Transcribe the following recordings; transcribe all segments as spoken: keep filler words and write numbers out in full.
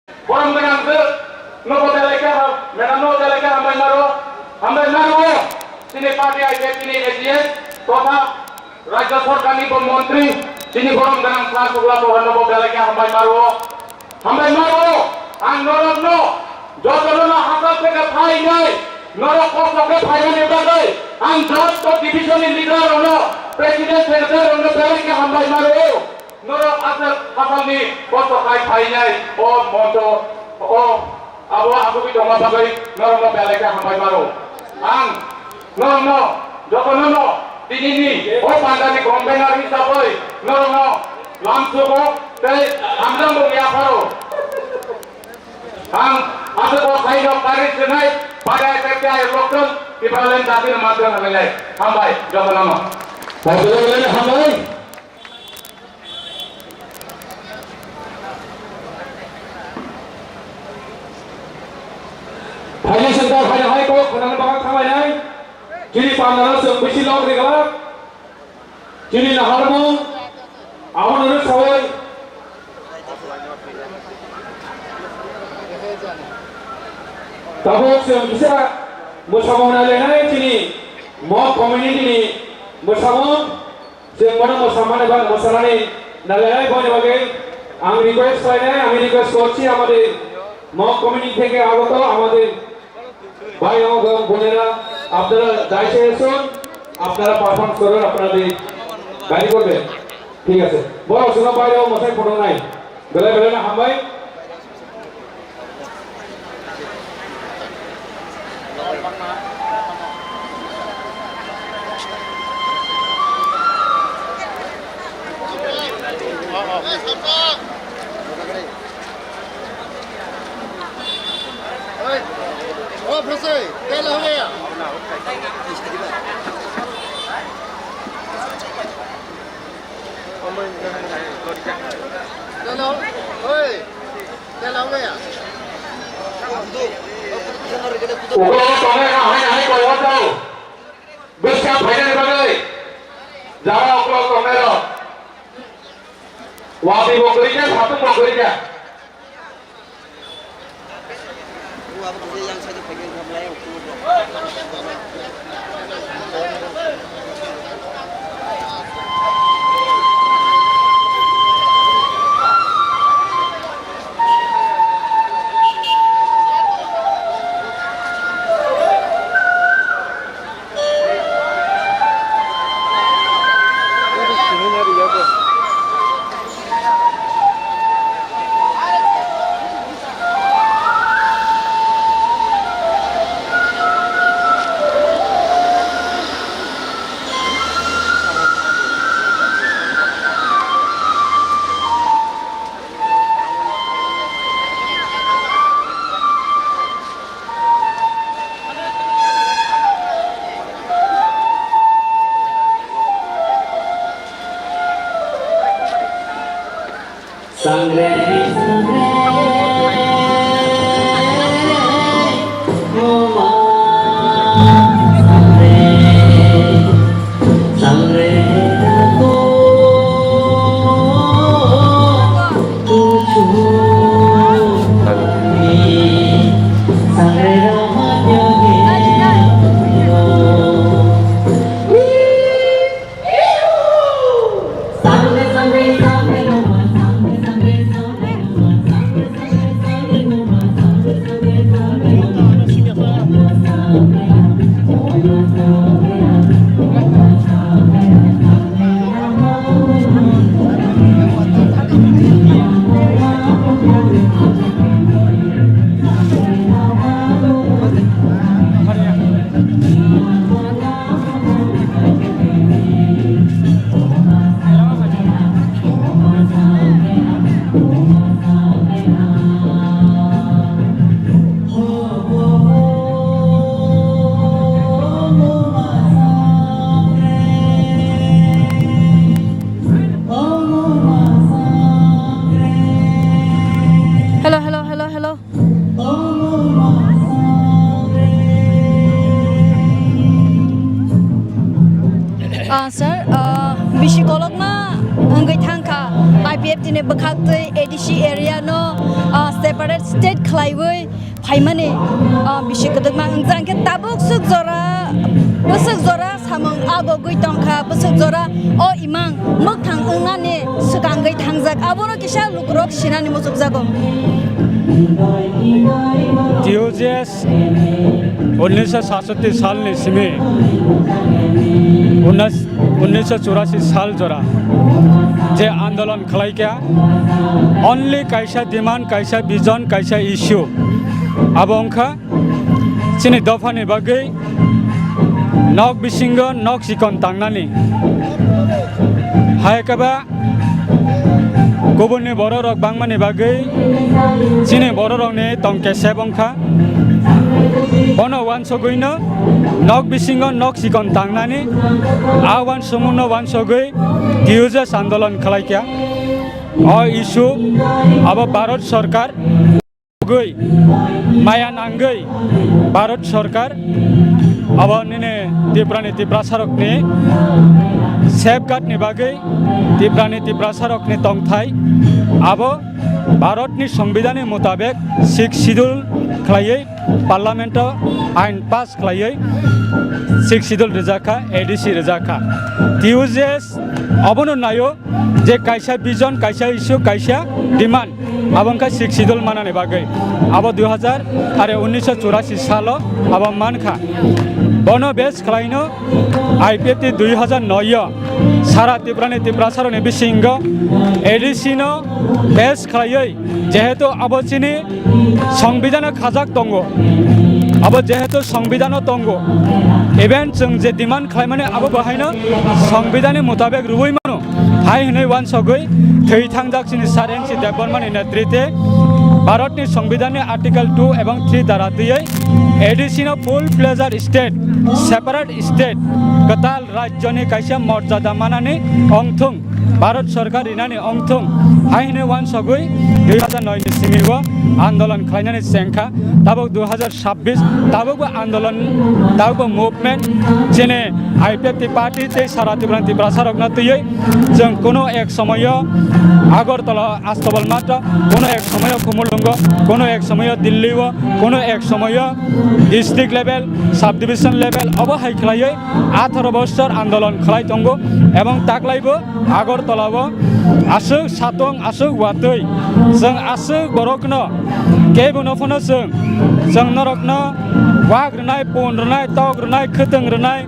Borom gwnang khe nobo belai khe ham-, madam nobo belai khe hambai maro, hambai maro. Chini party I P F T ni A G S totha Rajya Sorkar ni bo montri, chini borom gwnang sa sugla bo hwnwi bo belai khe hambai maro. Hambai maro, ang norokno jotono no hachal theke phainai, norok kosto khe phainani bagwi ang joto division ni leader rokno, president secretary rokno belai khe hambai maro. Norok aswk hasalni kosto khai phainai o moncho o abo asugwi tongma bagwi norokno belai khe hambai maro. Ang norokno jotono no tinini o pandani convener hisabwi norokno lamsogo tei hamjambo yapharo. Ang aswk o saino kari swnai pada tei tei lokton Tipraland jatino mantra hambai. Hambai jotono no. Hambai. Phaini sengkar phaini hai kok khwnani bagwi khamlainai. Chini pandano chwng bisi lok ri glak. Chini naharmung abono rwk saui. Tabuk chwng kisa mwsamung nailainai chini Mok community ni mwsamung. Chwng bono mwsamani ba mwsanani nalai boini bagwi ang request khlainai, আমি request করছি আমাদের mug community থেকে আগত আমাদের ভাই এবং বোনেরা, আপনারা দায়িত্বে এসুন, আপনারা পারফর্ম করুন, আপনাদের বাইরে করবেন। ঠিক আছে, বড় শোনা বাইরেও মশাই ফটো নাই, বেলা বেলা না হামবাই। Uko tongnai rok hai hai koi hor tau. Bwskang phainani bagwi jara uko tongnai rok. Wabi bo kwrwi kha, satung bo kwrwi kha. Sangre, sangre, mama, sangre, sangre, ako, tuchu, sangre, ramanya, Tini bwkhaktwi A D C area no, ah, separate state khlaiwi phaimani, ah, bisi kwdwkma wngjak, hwnkhe tabuk swk jora, bwswk jora samung agogwi tongkha, bwswk jora o imang mwkthang wngnani swkangwi thangjak, abono kisa lukurok sinani muchukjago. T U J S unnish sat sat salni simi unnish, unnish churasi sal jora je andolon khlaikha, only kaisa demand, kaisa vision, kaisa issue, abo wngkha chini dophani bagwi nok bisingo nok chikon tangnani. Hai khe ba kubunni bororok bangmani bagwi chini bororokni tong kesep wngkha. Bono uansugwino nok bisingo nok chikon tangnani a uansukmungno uansugwi T U J S andolon khlaikha. O issue abo Bharat Sarkar gwi maya nangwi Bharat Sarkar abo nini Tripurani Tiprasarokni safeguard ni bagwi Tripurani Tiprasarokni tongthai abo Bharatni Songbidanni mutabek Sixth Schedule khlaiwi Parliament o ain pass khlaiwi Sixth Schedule rwjakha, A D C rwjakha. T U J S obono naio je kaisa vision, kaisa issue, kaisa demand, abo wngkha Sixth Schedule manani bagwi. Abo dui hazar are unnish churasi salo abo mankha. Bono base khlaino I P F T dui hazar noi o sara Tripurani Tiprasarokni bisingo A D C no base khlaiwi, jehetu abo chini Songbidan o khajak tongo, abo jehetu Songbidan o tongo, even chwng je demand khlaimani abo bo haino Songbidan ni mutabek rwui mano, hai hwnwi uansugwi thwi thangjak chini Sir N C Debbarma ni netrite Bharat ni Songbidan ni Article two ebong three dara twiwi A D C no full fledged state, separate state, kwtal rajyoni kaisa morjada manani ongthung, Bharat Sarkar rinani ongthung, hai hwnwi uansugwi dui hazar noi ni simi o andolon khlainani chengkha. Tabuk dui hazar chabbish, tabukbo andolon, tabukbo movement, chini I P F T party tei sara Tripura Tiprasarokno twiwi chwng kuno ek somoyo Agartala Astobal Math o, kuno ek somoyo Khumulwng o, kuno ek somoyo Delhi o, kuno ek somoyo district level, sub division level obo hai khlaiwi atharo bosor andolon khlai tongo, ebong taklaibo Agartala o aswk satung, aswk watwi, chwng aswk borokno kebono phano chwng, chwng norokno wak rwnai, pun rwnai, tok rwnai, khwtwng rwnai,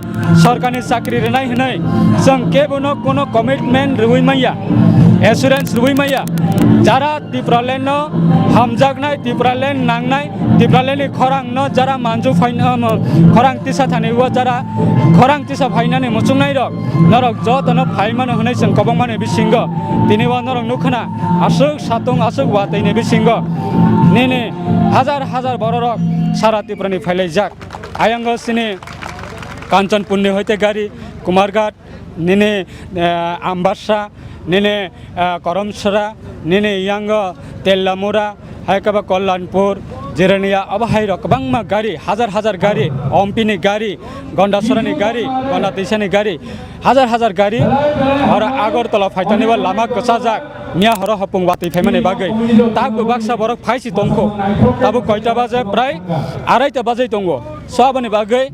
sorkarni chakri rwnai hwnwi chwng kebono kuno commitment rwui manya, assurance rwui manya. Jara Tipraland no hamjaknai, Tipraland nangnai, Tipraland ni khorang no jara manju phai, um, khorang tisa thani o jara khorang tisa phainani muchungnai rok, norok joto no phai mano hwnwi chwng kobong mani bisingo tini o norok nukha na, aswk satung, aswk watwi ni bisingo nini hajar hajar bororok sara Tripura ni phailaijak. Ayang o chini Kanchanpur ni hoite gari, Kumarghat, nini, eh, Ambassa, nini, eh, Karamchara, nini yango Tellamura, hai khe ba Kalyanpur, Jirania, abo hai rok kwbangma gari, hajar hajar gari, Ompi ni gari, Gandachara ni gari, Gandateisa ni gari, hajar hajar gari, oro Agartala phaithani bo lama kwchajak, miya horo hopung watwi phaimani bagwi. Tabuk baksa borok phai si tongkho, tabuk koita baje, prai araita baje tongo. So aboni bagwi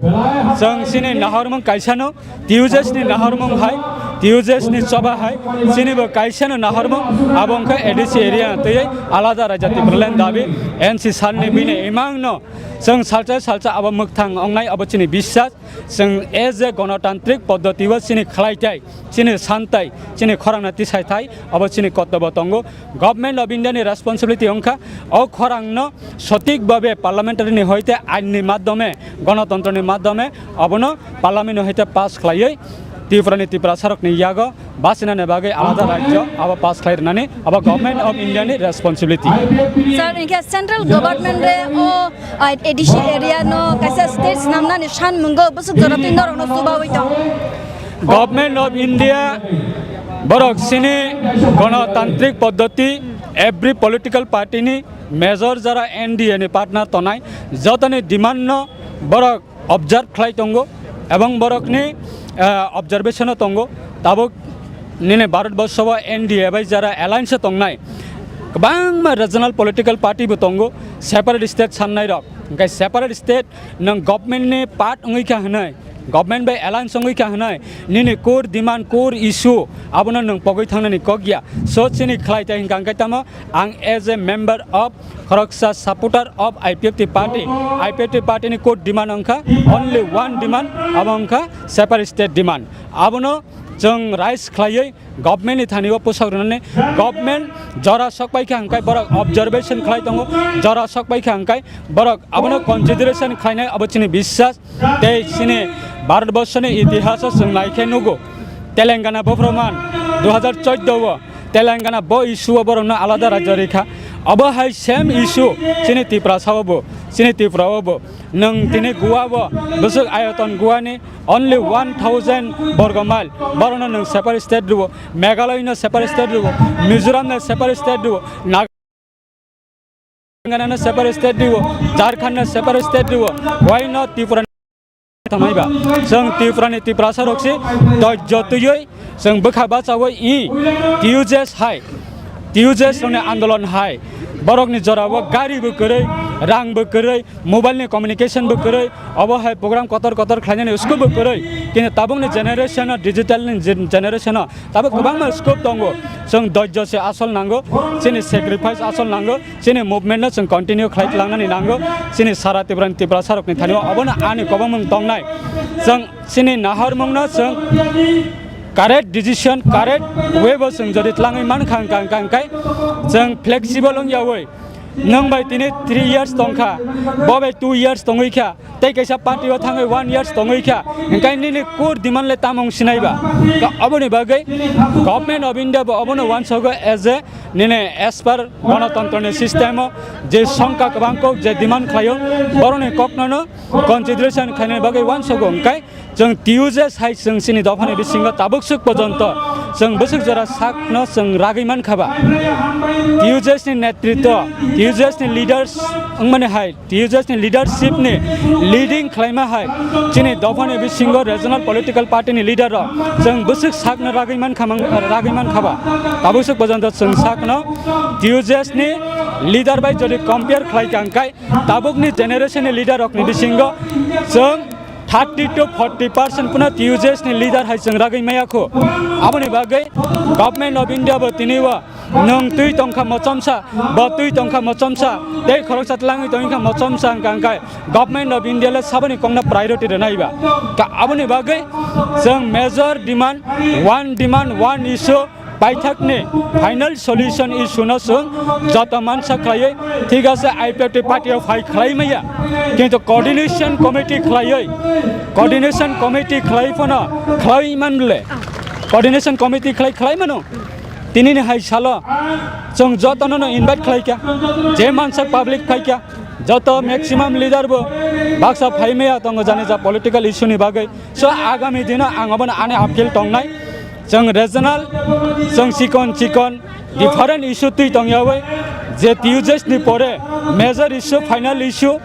chwng chini nahormung kaisano, T U J S ni nahormung hai, T U J S ni choba hai, chini bo kaisano nahormung, abo wngkha A D C area twiwi alada raijak Tipraland dabi, N C salni bini imangno chwng salsa salsa abo mwkthang wngnai, abo chini biswas. Chwng as a gonotantrik poddoti o chini khlaitai, chini santai, chini khorangno tisaithai, abo chini kortobo tongo. Government of India ni responsibility wngkha o khorangno sotik babe parliamentary ni hoite ain ni madhyome, gonotontro ni madhyome abono parliament ni hoite pass khlaiwi Tripura ni Tiprasarok ni yago bachina ni bagwi alada rajyo abo pass khlai rwnani abo Government of India ni responsibility. Sir, hinkhe central government re o, ah, A D C area no kaisa state swnamnani san mungo bwswk jora twi norok no chubawi tong. Government of India borok chini gonotantrik poddoti, every political party ni major jara N D A ni partner tongnai, jotoni demand no borok observe khlai tongo, ebong borokni, eh, observation o tongo. Tabuk Nini Bharat Borsho o N D A bai jara alliance o tongnai kwbangma regional political party bo tongo, separate state sannai rok. Hingke separate state nwng government ni part wngwi kha hwnwi, government bai alliance wngwi kha hwnwi, nini core demand, core issue abono nwng pogwi thangnani kok ya. So chini khlai tai hingka hingke tamo ang as a member of khoroksa supporter of I P F T party, I P F T party ni core demand wngkha only one demand, abo wngkha separate state demand. Abono chwng raise khlaiwi government ni thani o pusok rwnani, government jora sok pai kha hingkai borok observation khlai tongo, jora sok pai kha hingkai borok abono consideration khlainai, abo chini biswas. Tei chini Bharat Borsho ni itihas o chwng nai khe nugo, Telangana bo proman, dui hazar chordo o Telangana bo issue o borok no alada rajyo rikha, abo hai same issue chini Tiprasa o bo, chini Tripura o bo. Nwng tini Goa bo bwswk ayoton Goa ni only one thousand borgo mile, borokno nwng separate state rwo, Meghalaya no separate state rwo, Mizoram no separate state rwo, Nagaland no separate state rwo, Jharkhand no separate state rwo, why not Tripura? Thangnai ba, chwng Tripura ni Tiprasa rok se doijjo twiwi chwng bwkha bachawi i T U J S hai, T U J S rok ni andolon hai, borok ni jora o gari bo kwrwi, rang bo kwrwi, mobile ni communication bo kwrwi, obo hai program kotor kotor khlainani scope bo kwrwi, kintu tabuk ni generation o, digital ni gen-, generation o tabuk kwbangma scope tongo. Chwng doijjo se asol nango, chini sacrifice asol nango, chini movement no chwng continue khlai tlangnani nango, chini sara Tripura ni Tiprasa rok ni thani o obono ani kobongmung tongnai. Chwng chini naharmung no chwng correct decision, correct way bo chwng jodi tlangwi mankha, hwnkha, hwnkha, hwnkhe chwng flexible wng yawi. Nwng bai tini three years tongkha, bo bai two years tongwi kha, tei kaisa party o thangwi one years tongwi kha, hwnkhe nini core demand le tamo wng sinai ba? Ka-, aboni bagwi Government of India bo obono uansogo as a nini as per Ganatantro ni system o je songkha kwbang kok je demand khlaio, boroni kokno no consideration khainani bagwi uansogo, hwnkhe chwng T U J S hai chwng chini dophani bisingo tabuk swk porjonto chwng bwswk jora sakno chwng ragwi mankha ba. T U J S ni netritwo, T U J S ni leaders wngmani hai, T U J S ni leadership ni leading khlaima hai chini dophani bisingo regional political party ni leader rok chwng bwswk sakno ragwi mankha mang-, ragwi mankha ba. Tabuk swk porjonto chwng sakno T U J S ni leader bai jodi compare khlai kha hwnkhe tabukni generation ni leader rokni bisingo chwng thirty to forty percent phano T U J S ni leader hai chwng ragwi maya kho. Aboni bagwi Government of India bo tini o nwng twi tongkha mochomsa, bo twi tongkha mochomsa, tei khoroksa tlangwi tongkha mochomsa hwnkha hwnkhe Government of India le saboni kokno priority rwnai ba? Ka-, aboni bagwi chwng major demand, one demand, one issue, paithakni final solution issue no chwng joto mansa khlaiwi, thik ase, I P F T party o phai khlai maya, kintu coordination committee khlaiwi, coordination committee khlai phano khlai manle, coordination committee khlai, khlai mano. Tinini hai salo chwng jotono no invite khlai kha, je mansa public phai kha, joto maximum leader bo baksa phai maya tongo jani ja political issue ni bagwi. So agami dino ang obono ani appeal tongnai. Chwng regional, chwng chikon chikon different issue twi tongyawi, je T U J S ni pore major issue, final issue,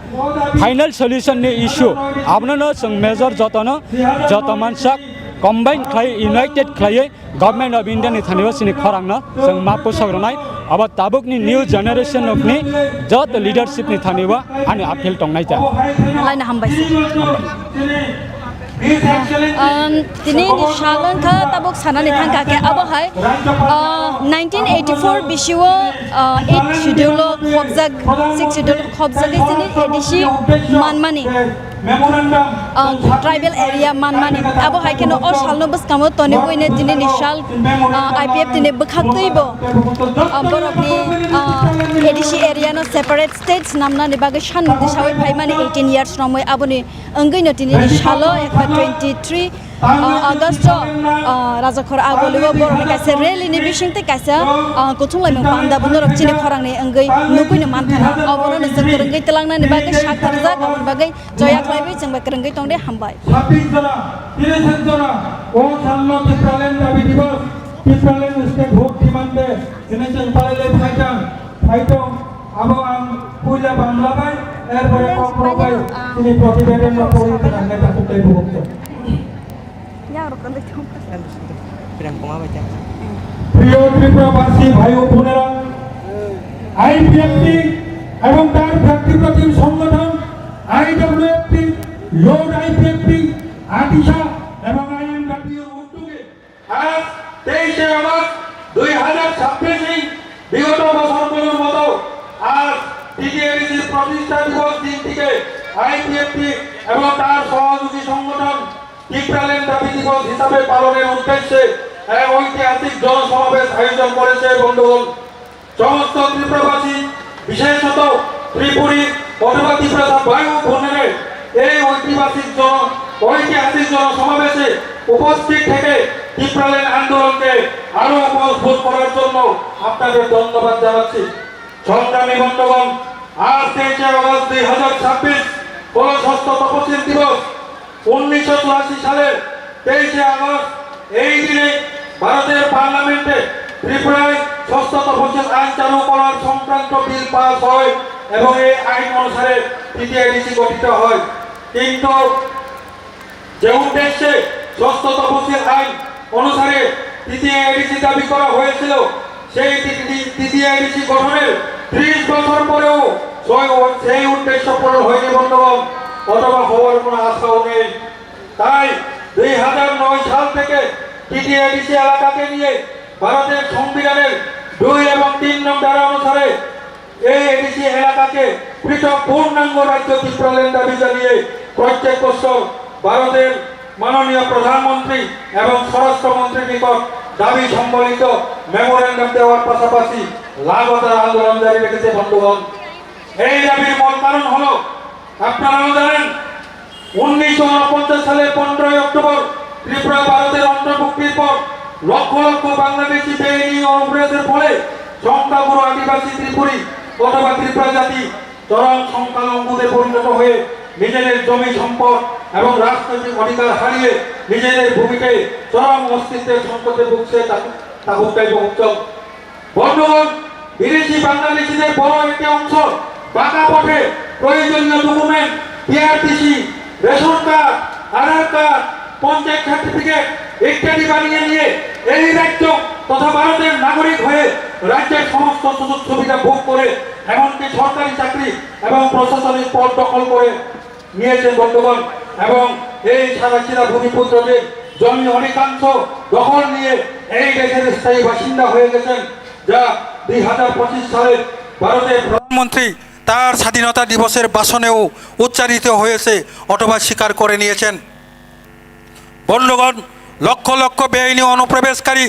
final solution ni issue, abono no chwng major jotono, joto mansak combine khlai, united khlaiwi Government of India ni thani o chini khorang no chwng ma pusok rwnai. Abo tabuk ni new generation rok ni joto leadership ni thani o ani appeal tongnai ta. Laina hambai se. Um, tini ni salon kha tabuk sanani thangkha khe abo hai, uh, nineteen eighty-four bisi o, uh, eighth schedule o khobjak, sixth schedule o khobjak tini A D C manmani, uh, tribal area manmani. Abo hai kheno o salno bwskango toniwi ne tini ni sal, uh, I P F tini bwkhaktwi bo, uh, borokni, uh, A D C area no separate states namnani bagwi sanmung tisawi phaimani eighteen years romwi aboni wngwi no tini ni salo ekba twenty-three, ah, August o, ah, Rajakhor Agoli o borokni kaisa rally ni bising tei kaisa, ah, kuthung laimung panda bo norok chini khorang ni wngwi nugwi no mankha na. Obono no chwng kwrwngwi twlangnani bagwi sak tarjak, aboni bagwi choya khlaiwi chwng bai kwrwngwi tong de, hambai. ছাব্বিশ জনা, তিরিশ জনা, o salno Tipraland dabi divas, Tipraland statehood demand de, hwnwi chwng palai lai phai tong, phai tong, abo ang puila Bangla bai, erpore Kokborok bai, chini protibedan no pori thangnai ta kutai bubuk tong. Yang rok kan tong. প্রিয় ত্রিপুরাবাসী ভাই ও বোনেরা, আইপিএফটি এবং তার ব্যক্তিপ্রতিম সংগঠন আইডব্লিউএফটি, load IPFT, আটিশা এবং আইএনডব্লিউর উদ্যোগে আজ তেইশে আগস্ট দুই হাজার ছাব্বিশ, বিগত বছরগুলোর মতো আজ টিটিএডিসির প্রতিষ্ঠা দিবস দিনটিকে আইপিএফটি এবং তার সহযোগী সংগঠন তিপ্রাল্যান্ড দাবি দিবস হিসাবে পালনের উদ্দেশ্যে এক ঐতিহাসিক জনসমাবেশ আয়োজন করেছে বন্ধুগণ। সমস্ত ত্রিপুরাবাসী, বিশেষত ত্রিপুরী অথবা তিপ্রাসা ভাই ও বোনেরা এই ঐতিহাসিক জন ঐতিহাসিক জনসমাবেশে উপস্থিত থেকে তিপ্রাল্যান্ড আন্দোলনকে আরো মজবুত করার জন্য আপনাদের ধন্যবাদ জানাচ্ছি। সংগ্রামী বন্ধুগণ, আজ তেইশে আগস্ট দুই হাজার ছাব্বিশ হলো ষষ্ঠ তপশিল দিবস। উনিশশো চুরাশি সালের তেইশে আগস্ট এই দিনে ভারতের পার্লামেন্টে ত্রিপুরায় ষষ্ঠ তফসিল আইন চালু করার সংক্রান্ত বিল পাস হয় এবং এই আইন অনুসারে টিটিআইডিসি গঠিত হয়। কিন্তু যে উদ্দেশ্যে ষষ্ঠ তফসিল আইন অনুসারে টিটিআইডিসি দাবি করা হয়েছিল, সেই টিটিআইডিসি গঠনের ত্রিশ বছর পরেও সেই উ-, সেই উদ্দেশ্য পূরণ হয়নি বন্ধুগণ, অথবা হওয়ার কোনো আশাও নেই। তাই দুই হাজার নয় সাল থেকে টিটিআইডিসি এলাকাকে নিয়ে ভারতের সংবিধানের দুই এবং তিন নং ধারা অনুসারে এই এডিসি এলাকাকে পৃথক পূর্ণাঙ্গ রাজ্য ত্রিপুরাল্যান্ড দাবি জানিয়ে প্রত্যেক বছর ভারতের মাননীয় প্রধানমন্ত্রী এবং স্বরাষ্ট্রমন্ত্রীর নিকট দাবি সম্বলিত মেমোরেন্ডাম দেওয়ার পাশাপাশি লাগাতার আন্দোলন জারি রেখেছে বন্ধুগণ। এই দাবির মূল কারণ হলো, আপনারাও জানেন, উনিশশো ঊনপঞ্চাশ সালের পনেরোই অক্টোবর ত্রিপুরা ভারতের অন্তর্ভুক্তির পর লক্ষ লক্ষ বাংলাদেশি বেআইনি অনুপ্রবেশের ফলে সংখ্যাগুরু আদিবাসী ত্রিপুরী অথবা ত্রিপুরা জাতি চরম সংখ্যালঘুতে পরিণত হয়ে নিজেদের জমি সম্পদ এবং রাজনৈতিক অধিকার হারিয়ে নিজেদের ভূমিতে চরম অস্তিত্বের সংকটে ভুগছে তা-, তাবুকটাই বহু বন্ধুগণ, বিদেশি বাংলাদেশিদের বড় একটি অংশ বাঁকা পথে প্রয়োজনীয় ডকুমেন্ট, পিআরটিসি, রেশন কার্ড, আধার কার্ড, পঞ্চায়েত সার্টিফিকেট ইত্যাদি বানিয়ে নিয়ে এই রাজ্য তথা ভারতের নাগরিক হয়ে রাজ্যের সমস্ত সুযোগ সুবিধা ভোগ করে এমনকি সরকারি চাকরি এবং প্রশাসনিক পদ দখল করে নিয়েছেন বন্ধুগণ, এবং এই সাদাসিধা ভূমিপুত্রদের জমি অনেকাংশ দখল নিয়ে এই দেশের স্থায়ী বাসিন্দা হয়ে গেছেন, যা দুই হাজার পঁচিশ সালে ভারতের প্রধানমন্ত্রী তার স্বাধীনতা দিবসের ভাষণেও উচ্চারিত হয়েছে অথবা স্বীকার করে নিয়েছেন। বন্ধুগণ, লক্ষ লক্ষ বেআইনি অনুপ্রবেশকারী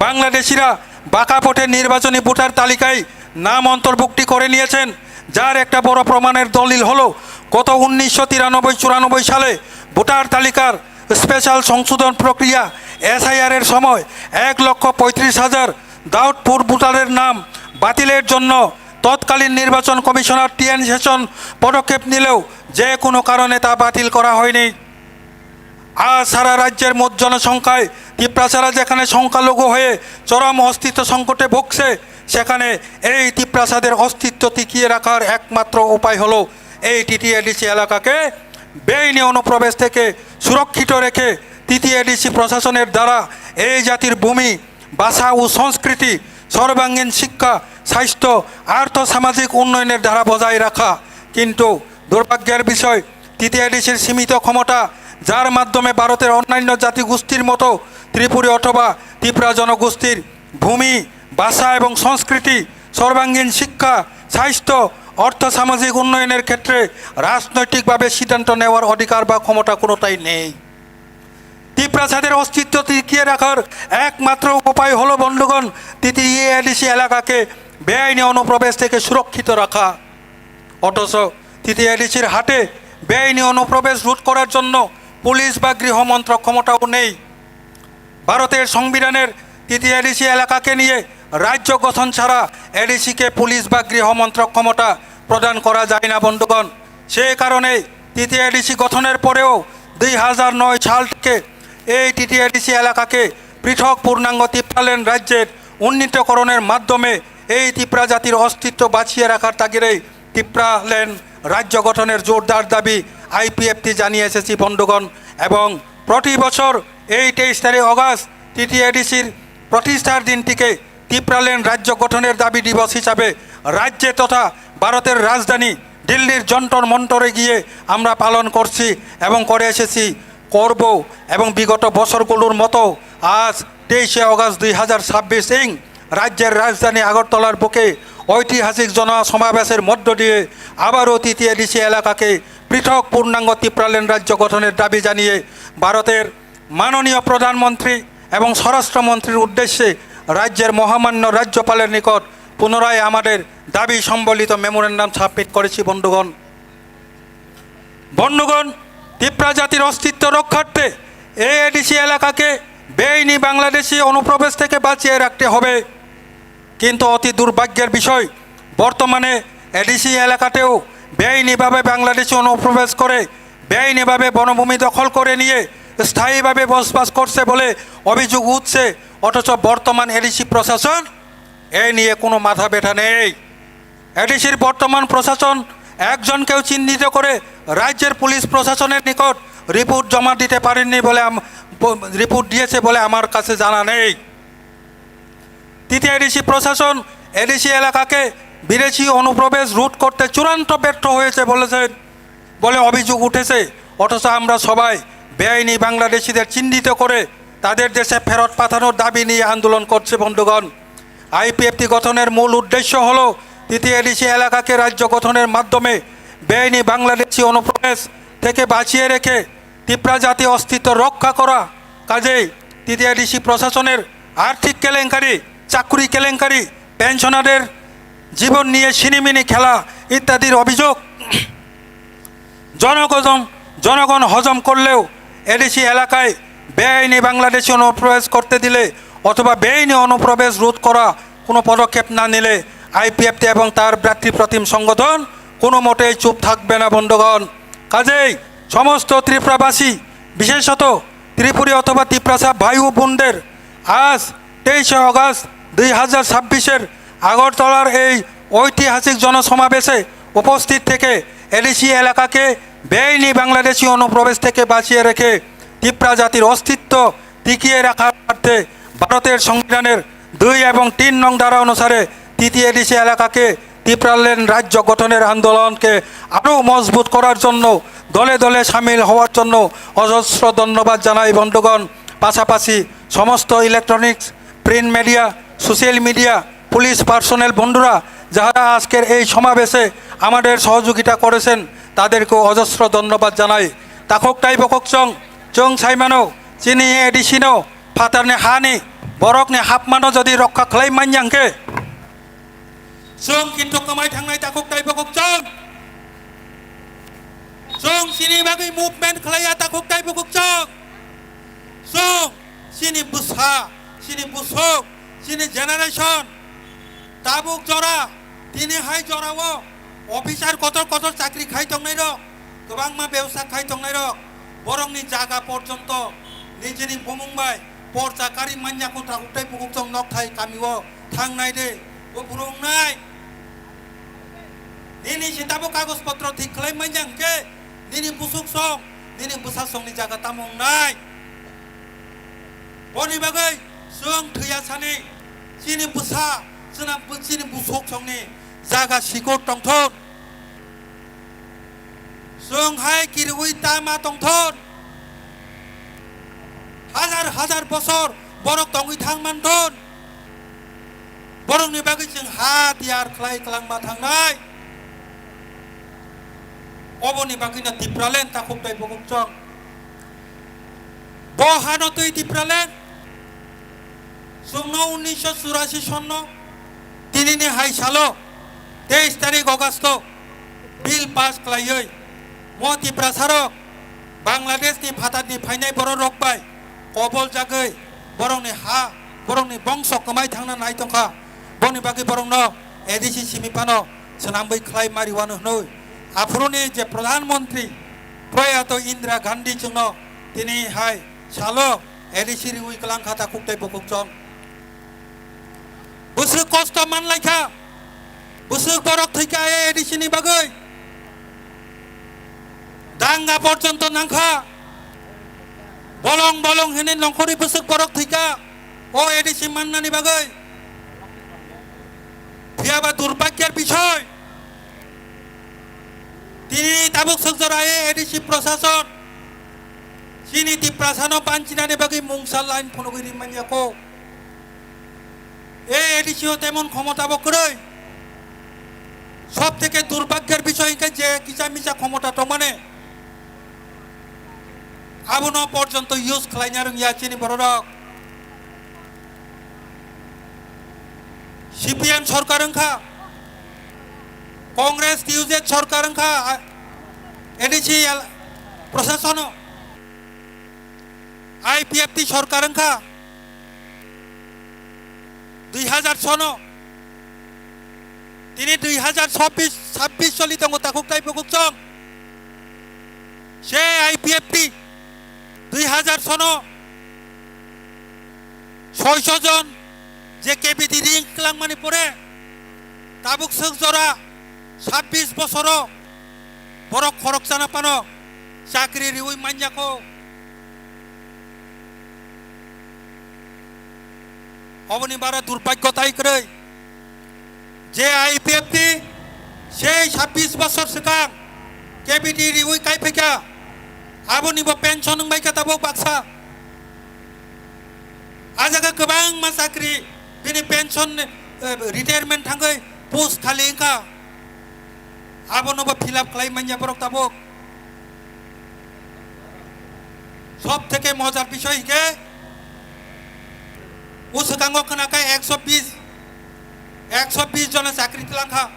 বাংলাদেশিরা বাঁকা পথে নির্বাচনী ভোটার তালিকায় নাম অন্তর্ভুক্তি করে নিয়েছেন, যার একটা বড় প্রমাণের দলিল হলো গত উনিশশো তিরানব্বই চুরানব্বই সালে ভোটার তালিকার স্পেশাল সংশোধন প্রক্রিয়া, এসআইআর এর সময় এক লক্ষ পঁয়ত্রিশ হাজার ডাউটফুল ভোটারের নাম বাতিলের জন্য তৎকালীন নির্বাচন কমিশনার টিএন সেশন পদক্ষেপ নিলেও যে কোনো কারণে তা বাতিল করা হয়নি। আজ সারা রাজ্যের মোট জনসংখ্যায় তিপ্রাসারা যেখানে সংখ্যালঘু হয়ে চরম অস্তিত্ব সংকটে ভুগছে, সেখানে এই তিপ্রাসাদের অস্তিত্ব টিকিয়ে রাখার একমাত্র উপায় হলো এই টিটিএডিসি এলাকাকে বেআইনি অনুপ্রবেশ থেকে সুরক্ষিত রেখে টিটিএডিসি প্রশাসনের দ্বারা এই জাতির ভূমি, ভাষা ও সংস্কৃতি, সর্বাঙ্গীন শিক্ষা, স্বাস্থ্য, আর্থ সামাজিক উন্নয়নের ধারা বজায় রাখা। কিন্তু দুর্ভাগ্যের বিষয়, টিটিআইডিসির সীমিত ক্ষমতা, যার মাধ্যমে ভারতের অন্যান্য জাতিগোষ্ঠীর মতো ত্রিপুরী অথবা তিপ্রা জনগোষ্ঠীর ভূমি, ভাষা এবং সংস্কৃতি, সর্বাঙ্গীন শিক্ষা, স্বাস্থ্য, অর্থ সামাজিক উন্নয়নের ক্ষেত্রে রাজনৈতিকভাবে সিদ্ধান্ত নেওয়ার অধিকার বা ক্ষমতা কোনোটাই নেই। তিপ্রাসাদের অস্তিত্ব টিকিয়ে রাখার একমাত্র উপায় হলো বন্ধুগণ, টিটিএডিসি এলাকাকে বেআইনি অনুপ্রবেশ থেকে সুরক্ষিত রাখা। অথচ টিটিএডিসির হাতে বেআইনি অনুপ্রবেশ রোধ করার জন্য পুলিশ বা গৃহ মন্ত্রক ক্ষমতাও নেই। ভারতের সংবিধানের টিটিএডিসি এলাকাকে নিয়ে রাজ্য গঠন ছাড়া এডিসিকে পুলিশ বা গৃহ মন্ত্রক ক্ষমতা প্রদান করা যায় না বন্ধুগণ। সে কারণে টিটিএডিসি গঠনের পরেও দুই হাজার নয় সাল থেকে এই টিটিএডিসি এলাকাকে পৃথক পূর্ণাঙ্গ তিপ্রাল্যান্ড রাজ্যের উন্নীতকরণের মাধ্যমে এই তিপ্রা জাতির অস্তিত্ব বাঁচিয়ে রাখার তাগিদেই তিপ্রাল্যান্ড রাজ্য গঠনের জোরদার দাবি আইপিএফটি জানিয়ে এসেছি বন্ধুগণ। এবং প্রতি বছর এই তেইশ তারিখ অগাস্ট টিটিএডিসির প্রতিষ্ঠার দিনটিকে তিপ্রাল্যান্ড রাজ্য গঠনের দাবি দিবস হিসাবে রাজ্যে তথা ভারতের রাজধানী দিল্লির যন্তর মন্তরে গিয়ে আমরা পালন করছি এবং করে এসেছি, করব। এবং বিগত বছরগুলোর মতো আজ তেইশে অগাস্ট দুই হাজার ছাব্বিশ ইং রাজ্যের রাজধানী আগরতলার বুকে ঐতিহাসিক জনসমাবেশের মধ্য দিয়ে আবারও টিটিএডিসি এলাকাকে পৃথক পূর্ণাঙ্গ তিপ্রাল্যান্ড রাজ্য গঠনের দাবি জানিয়ে ভারতের মাননীয় প্রধানমন্ত্রী এবং স্বরাষ্ট্রমন্ত্রীর উদ্দেশ্যে রাজ্যের মহামান্য রাজ্যপালের নিকট পুনরায় আমাদের দাবি সম্বলিত মেমোরেন্ডাম সাবমিট করেছি বন্ধুগণ। বন্ধুগণ, তিপ্রা জাতির অস্তিত্ব রক্ষার্থে এএডিসি এলাকাকে বেআইনি বাংলাদেশি অনুপ্রবেশ থেকে বাঁচিয়ে রাখতে হবে। কিন্তু অতি দুর্ভাগ্যের বিষয়, বর্তমানে এডিসি এলাকাতেও বেআইনিভাবে বাংলাদেশি অনুপ্রবেশ করে বেআইনিভাবে বনভূমি দখল করে নিয়ে স্থায়ীভাবে বসবাস করছে বলে অভিযোগ উঠছে। অথচ বর্তমান এডিসি প্রশাসন এ নিয়ে কোনো মাথা ব্যথা নেই। এডিসির বর্তমান প্রশাসন একজনকেও চিহ্নিত করে রাজ্যের পুলিশ প্রশাসনের নিকট রিপোর্ট জমা দিতে পারেননি বলে আম-, ব-, রিপোর্ট দিয়েছে বলে আমার কাছে জানা নেই। টিটিএডিসি প্রশাসন এডিসি এলাকাকে বিদেশি অনুপ্রবেশ রোধ করতে চূড়ান্ত ব্যর্থ হয়েছে বলেছেন, বলে অভিযোগ উঠেছে। অথচ আমরা সবাই বেআইনি বাংলাদেশিদের চিহ্নিত করে তাদের দেশে ফেরত পাঠানোর দাবি নিয়ে আন্দোলন করছে বন্ধুগণ। আইপিএফটি গঠনের মূল উদ্দেশ্য হলো টিটিএডিসি এলাকাকে রাজ্য গঠনের মাধ্যমে বেআইনি বাংলাদেশি অনুপ্রবেশ থেকে বাঁচিয়ে রেখে তিপ্রা জাতি অস্তিত্ব রক্ষা করা। কাজেই টিটিএডিসি প্রশাসনের আর্থিক কেলেঙ্কারি, চাকুরি কেলেঙ্কারি, পেনশনারদের জীবন নিয়ে ছিনিমিনি খেলা ইত্যাদির অভিযোগ জনগণ, জনগণ হজম করলেও এডিসি এলাকায় বেআইনি বাংলাদেশি অনুপ্রবেশ করতে দিলে অথবা বেআইনি অনুপ্রবেশ রোধ করা কোনো পদক্ষেপ না নিলে আইপিএফটি এবং তার ভ্রাতৃপ্রতিম সংগঠন কোনো মতেই চুপ থাকবে না বন্ধুগণ। কাজেই সমস্ত ত্রিপুরাবাসী, বিশেষত ত্রিপুরী অথবা তিপ্রাসা ভাই ও বোনদের আজ তেইশে অগাস্ট দুই হাজার ছাব্বিশের আগরতলার এই ঐতিহাসিক জনসমাবেশে উপস্থিত থেকে এডিসি এলাকাকে বেআইনি বাংলাদেশি অনুপ্রবেশ থেকে বাঁচিয়ে রেখে তিপ্রা জাতির অস্তিত্ব টিকিয়ে রাখার স্বার্থে ভারতের সংবিধানের দুই এবং তিন নং ধারা অনুসারে টিটিএডিসি এলাকাকে তিপ্রাল্যান্ড রাজ্য গঠনের আন্দোলনকে আরও মজবুত করার জন্য দলে দলে সামিল হওয়ার জন্য অজস্র ধন্যবাদ জানাই বন্ধুগণ। পাশাপাশি সমস্ত electronics, print media, social media, police personnel বন্ধুরা যারা আজকের এই সমাবেশে আমাদের সহযোগিতা করেছেন, তাদেরকেও অজস্র ধন্যবাদ জানাই। Takhuk tei bukhuk chwng, chwng sai mano, chini A D C no phatarni hani borokni hapmano jodi rokha khlai manya hwnkhe, chwng kintu kwmai thangnai takhuk tei bukhuk chwng. Chwng chini bagwi movement khlaiya takhuk tei bukhuk chwng. Chwng chini bwsa, chini busuk, chini generation, tabuk jora, tini hai jorao officer kotor kotor chakri khai tongnai rok, kwbangma bebsa khai tongnai rok, borokni jaga porjonto nijini bumung bai porcha kari manya kho takhuk tei bukhuk chwng nokthai kamio thangnai de, bo bwrwi wngnai. Nini se tabuk kagoj potro thik khlai manya hwnkhe, nini busuk song, nini bwsa songni jaga tamo wngnai? Boni bagwi chwng thwiya sani chini bwsa, chwna-, chini busuk songni jaga sikur tongthon. Chwng hai kiriui tama tongthon. Hazar hazar bosor borok tongwi thang manthon. Borokni bagwi chwng ha tiyar khlai kwlangma thangnai. Oboni bagwino Tipraland takhuk tei bukhuk chwng. Bo hano twi Tipraland. Chwngno unnisho churasi sonno tinini hai salo teis tarik Augusto bill pass khlaiwi mo Tiprasarok Bangladeshni phatarni phainai bororok bai kobol jagwi borokni ha, borokni bongso kwmai thangna nai tongkha. Boni bagwi borokno A D C simi phano swnamwi khlai mari wano hwnwi aphuruni je Pradhan Mantri Proyato Indira Gandhi chwngno tini hai salo A D C riwi kwlangkha takhuk tei bukhuk chwng. Bwswk kosto manlaikha. Bwswk borok thwikha A D C ni bagwi. Danga porjonto nangkha. Bolong bolong hwnwi nongkhorwi bwswk borok thwikha. O A D C mannani bagwi. Phiyaba durbhagyar bisoy. Tini tabuk sokjora A D C prosason. Chini Tiprasano banchinani bagwi mungsa line phunugwi rimanya ko. A D C o temon khomota bo kwrwi. Sob theke durbhagyar bisoy hwnkhe je kisa misa khomota tongmani. Abono porjonto use khlaina rwngya chini bororok. C P M sorkar wngkha, Congress T U Z sorkar wngkha, A D C prosasono, I P F T sorkar wngkha, dui hazar sono, tini dui hazar chobbish, chabbish choli tongo takhuk tai bukhuk chong. Se I P F T dui hazar sono soiso jon je K B T ring klangmani pore tabuk sokjora chabbish bosoro borok khoroksano pano chakri riwi manya ko. Oboni bara durbhagyo tai kwrwi je I P F T sei chabbish bosor swkang K B T riwi kai phaikha, aboni bo pension wngbai kha tabuk baksa. A jaga kwbangma chakri bini pension, eh, retirement thangwi post khali wngkha, abono bo fill up khlai manya borok tabuk. Sob theke mojar bisoy hwnkhe, o swkango khna khe ekso bis, ekso bis jona chakri twlangkha.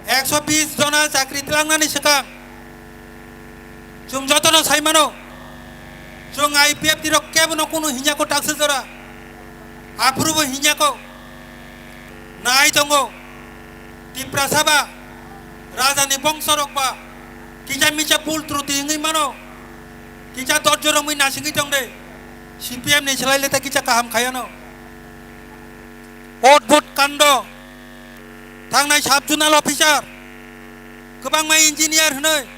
Ekso bis jona chakri twlangnani swkang chwng jotono sai mano, chwng I P F T rok kebono kunu hinya ko taksa jora, aphuru bo hinya ko. Nai tongo, Tiprasa ba, rajani bongsorok ba, kisa misa bul truti wngwi mano, kisa dorjo romwi nasingwi tong de, C P M ni swlai le ta kisa kaham khayano. Odbhut kando, thangnai sub zonal officer, kwbangma engineer hwnwi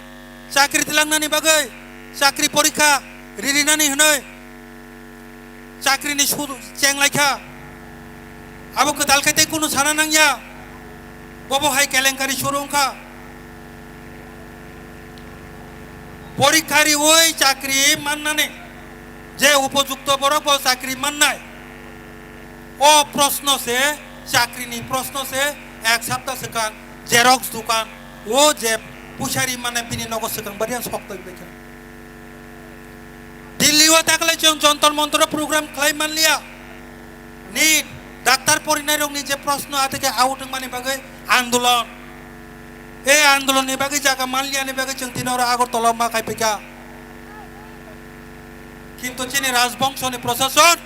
chakri twlangnani bagwi chakri porikha ririnani hwnwi chakrini su-, chenglaikha. Abo kwtal khe tei kunu sana nangya. Bobo hai kelenkari suru wngkha. Porikha riwi chakri mannani je upojukto borok bo chakri mannai. O proshno se, chakrini proshno se, ek sapta swkang xerox dukan, o je puisa ri mane bini nogo swkang bariyan sok twi baikha. Delhi o takle chwng Jantar Mantar o program khlai manliya. Ni daktar porinai rokni je proshno atike out wngmani bagwi andolon. E andolon ni bagwi jaga manliya ni bagwi chwng tini oro Agartala o ma khai phaikha. Kintu chini rajbongso ni prosason